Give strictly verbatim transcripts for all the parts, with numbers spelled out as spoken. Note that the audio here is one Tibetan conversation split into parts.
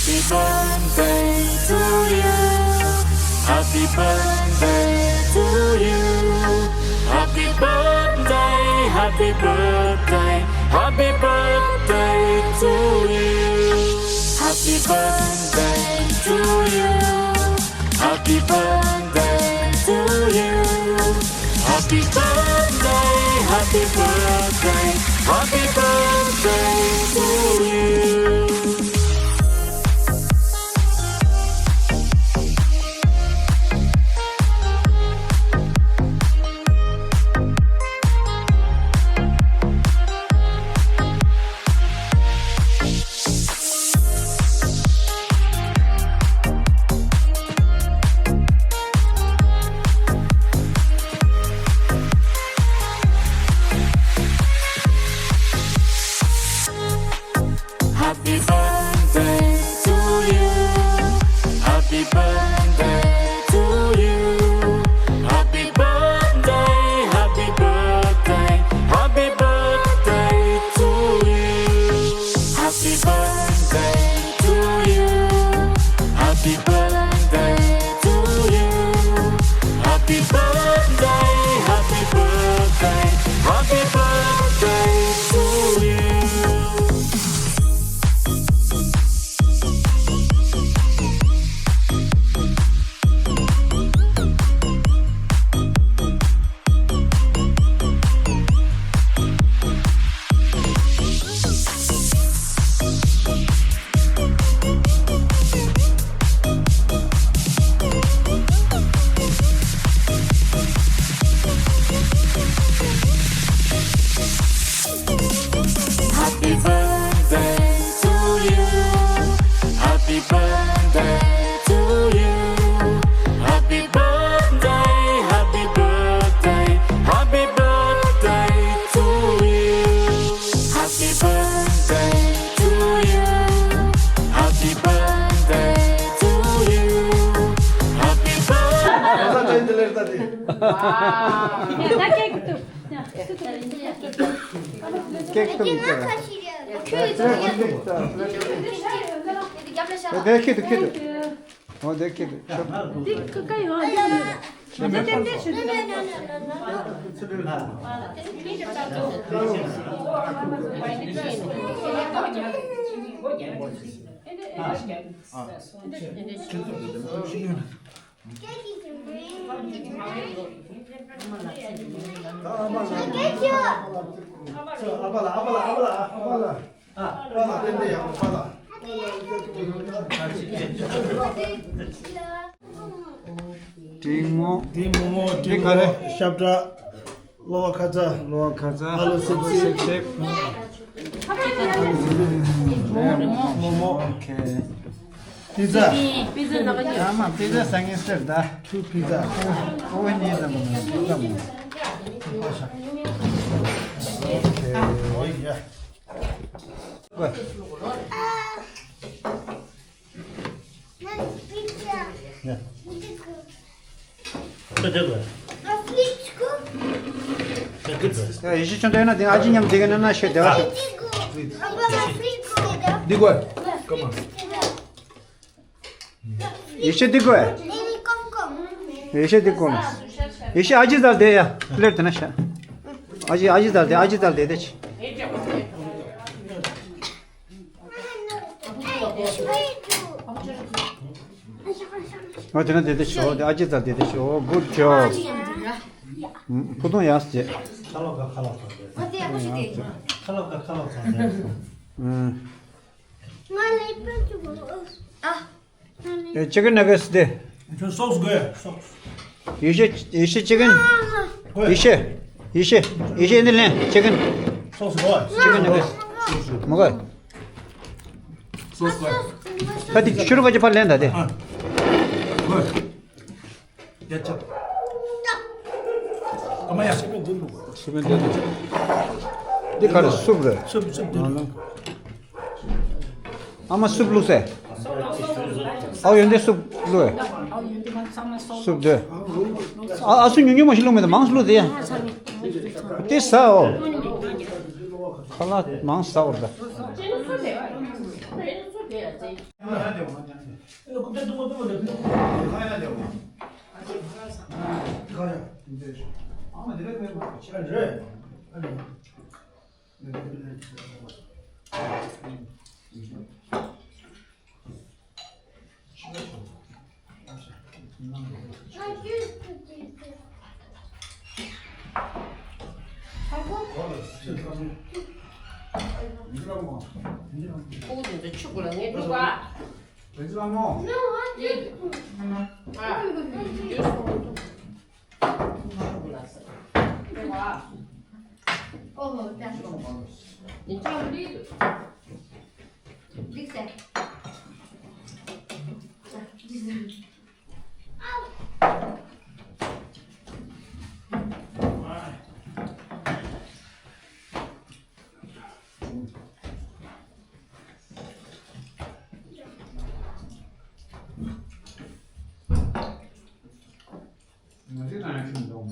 Happy birthday to you. Happy birthday to you. Happy birthday, happy birthday, happy birthday to you. Happy birthday to you. Happy birthday to you. Happy birthday, happy birthday, happy birthday to you. Happy birthday to you. Happy birthday to you. Happy birthday, happy birthday, happy birthday to you. Happy birthday to you. Happy birthday to you. Happy birthday, happy birthday, happy birthday to you. Happy birthday to you. Happy birthday to you. Happy birthday, happy birthday, happy birthday to you. Happy birthday to you. Happy birthday to you. Happy birthday. ད་ཀེག་ཏུ། ཀེག་ཏུ་མི་སྟེར། དེ་ཁྱེར་དུ་ཁྱེར་དུ། འོ་དེ་ཁྱེར་དུ། འདི་ཀ་ཡོད། འདི་ཀ་ཡོད། འབྲིང་མོ། འབྲིང་མོ་མོ། འབྲིང་མོ། ཤབ་ཏྲ། གློ་བ་ཁ་ཚ། གློ་བ་ཁ་ཚ། ཨ་ལུ་སིབ་སིབ། སིབ་སིབ། མོག་མོག། ཨོ་ཁེ། པི་ཛ། པི་ཛ་ནག་ཉོ། ཨ་མ་པི་ཛ་ཟ་ངེས་ཟེར་ད། ཐུ་པི་ཛ། ཨོ་ཝེན་ནི་ཟ་མ་ཟ་མ། ཨོ་ཡ། ཡེ་ཤེས་ཆུང་དུ་ཡོད་ན་དེ་ཨ་ཅེ་མཉམ་དེ་ག་ན་ན་ཤེས་དེ་བ་ཤེས། འདི་དགོས། ཡེ་ཤེས་འདི་དགོས། ཡེ་ཤེས་འདི་དགོས། ཡེ་ཤེས་ཨ་ཅེ་ཙལ་དེ་ཡ་ལེར་དེ་ན་ཤ། ཨ་ཅེ་ཨ་ཅེ་ཙལ་དེ་ཨ་ཅེ་ཙལ་དེ་དེ་ཆི། ཨ་དེ་ན་དེ་དེ་ཤོ་དེ་ཨ་ཅེ་ཙལ་དེ་དེ་ཤོ། Good job. ཕུ་ཐུང་ཡག་སེ། ཁ་ལོ་ཁ་ཁ་ལོ་ཁ། ཁ་ལོ་ཁ་ཁ་ལོ་ཁ། ང་ལ་པན་ཅུ་གོ། ཨ། ཨེ་ཅི་ཀན་ནག་གེ་སི་དེ། ཁྱོད་སོགས་དགོས་སོགས། ཡེ་ཤེས་ཡེ་ཤེས་ཅི་ཀན། ཡེ་ཤེས་ཡེ་ཤེས་ཡེ་ཤེས་འདི་ལེན་ཅི་ཀན། སོགས་དགོས། ཅི་ཀན་ནག་གེ་སི། མོ་ག། སོགས་དགོས། ད་དེ་ཕྱི་རུ་ག་ཅི་ཕར་ལེན་ད་དེ། ཨ། དགོས། རྒྱ་ཆབ། ཨ་མ་ཡ། ཤི་མེད་འདི་ལུག་ཤི་མེད་འདི་ལུག་འདི་ག་རེ་སུབ་རེད། སུབ་སུབ་འདི་ལུག་ཨ་མ་སུབ་ལུག་སེ། ཨའོ་ཡོན་ཏན་སུབ་ལུག་སུབ་འདི། ཨ་ཨ་སུ་ཉུང་ཉུང་མ་ཞིག་ལུག་མེད་ད་མང་སུ་ལུག་དེ་ཡ། དེ་ཟ་འོ། ཁ་ལག་མང་ཟ་འོ་ད། ཨོ་དེ་ཚོ་ཆུ་གུ་ལ་ངས་འགྲོ་ག་ཨ། ཡོད། ཨ། ཡོད་སོང་། ཆུ་གུ་ལ་ཟེར། རེད་བ། ཨོ་ཧོ་ད། ཡིན་ཅང་མི་འགྲིག་འདུག་འགྲིག་ཟེར། ང་ཚོའི་ནང་ཡང་ཁྱིམ་འདུག་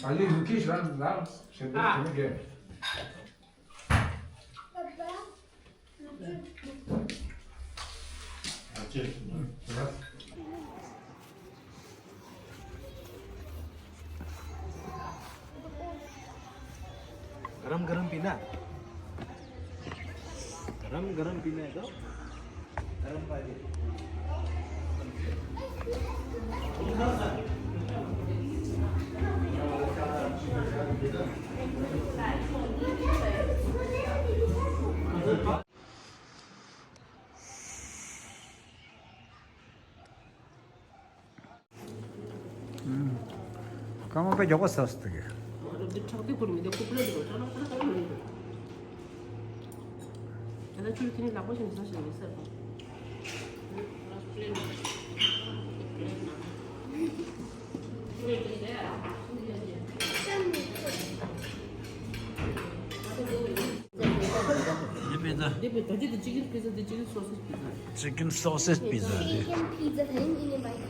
ཨ་ལི་ཡུ་ཁི་ཞིག་ལ་ལ་ཞེ་པོ་ཞེ་པོ་རྒྱས། गरम गरम पीना। गरम गरम पीना है तो गरम पानी। སྐར་མ་དཔེ་མགྱོགས་པོ་ཟ་སོང་། དེ་གས། འདི་ཁྲག་དེ་ཁུར་མི་དེ་ཁུ་པླེ་དེ་ཁྲག་ཁྲག་ཁྲག་མི་དེ། ད་ལྟ་ཁྱོད་ཁྱེད་ནི་ལག་པ་ཞིག་ཟ་ཞིག་མི་ཟ། འདི་པི་ཛ། འདི་པི་ཛ་འདི་ཅི་ཀིན་པི་ཛ། འདི་ཅི་ཀིན་སོ་སེ་པི་ཛ། ཅི་ཀིན་སོ་སེ་པི་ཛ་རེད། Chicken pizza ད་ཡིན་ཡིན་ནི་མ་ཡིན་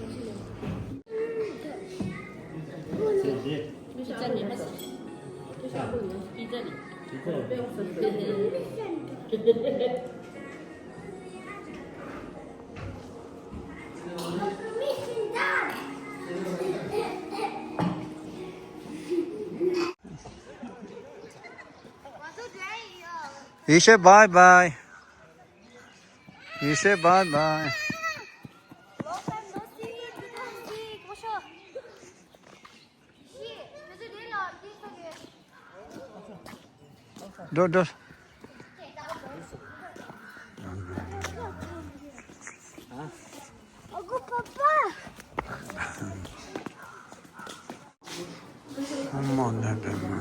གོ་ཤི་ནི། པི་ཛ་མེད་པ་ཟེར། པི་ཛ་རེད། པི་ཛ་རེད། You say bye bye. You say bye bye. འགྲོ་འགྲོ། ཨ་གོ་པ་པ། ཨ་མ་ན་དེ་མ།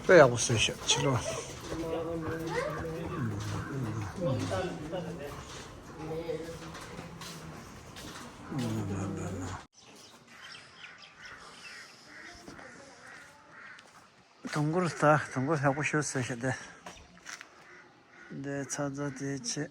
དཔེ་ཡག་པོ་བཟོས་ཤག་ཕྱི་ལོགས། དུང་དཀར་ཟ། དུང་དཀར་ཡག་པོ་ཞིག་བཟོས་ཤག་དེ། འདི་ཚ་ཚ་དེ་ཆེ།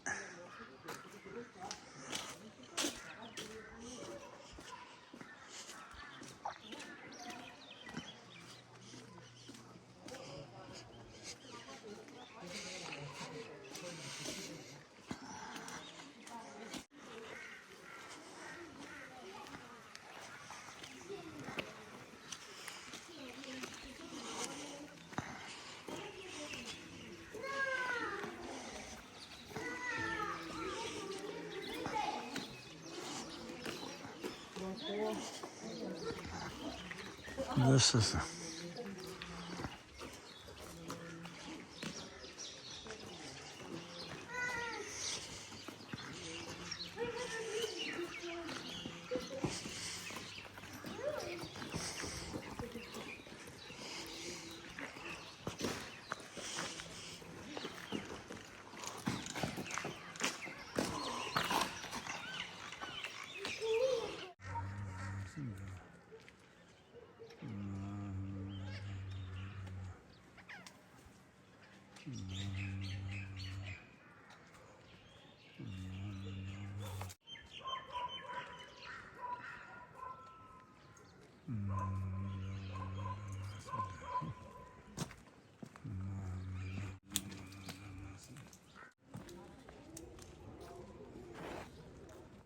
This is